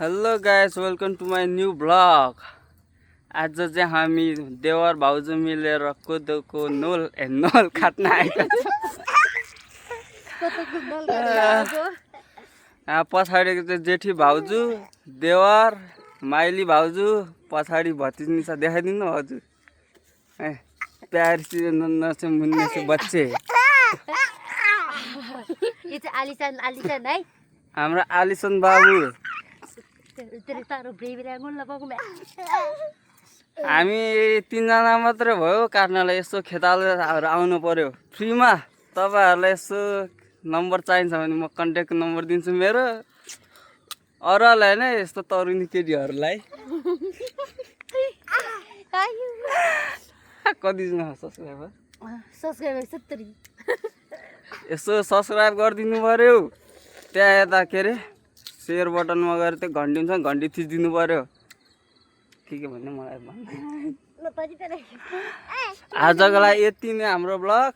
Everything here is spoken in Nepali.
Hello guys, welcome to my new blog. आज चाहिँ हामी देवर भाउजू मिलेर कोदोको नोल काट्न आएका छौँ। पछाडिको चाहिँ जेठी भाउजू, देवर, माइली भाउजू, पछाडि भतिजी छ, देखाइदिनु हजुर। प्यार से नन्ना से मुन्ने से बच्चे। ये चाहिँ आलिसान है हाम्रो आलिसन बाबु। हामी तीनजना मात्रै भयो काट्नलाई। यसो खेतालाहरू आउनु पर्यो फ्रीमा। तपाईँहरूलाई यसो नम्बर चाहिन्छ भने म कन्ट्याक्ट नम्बर दिन्छु मेरो। अरूलाई नै यस्तो तरुनी केटीहरूलाई कति जना सब्सक्राइबर 70। यसो सब्सक्राइब गरिदिनु पर्यो। त्यहाँ यता के अरे शेयर बटनमा गएर त्यो घन्टी हुन्छ, घन्टी थिचिदिनु पर्यो। के भन्ने मलाई भन्नु। आजको लागि यति नै हाम्रो ब्लग।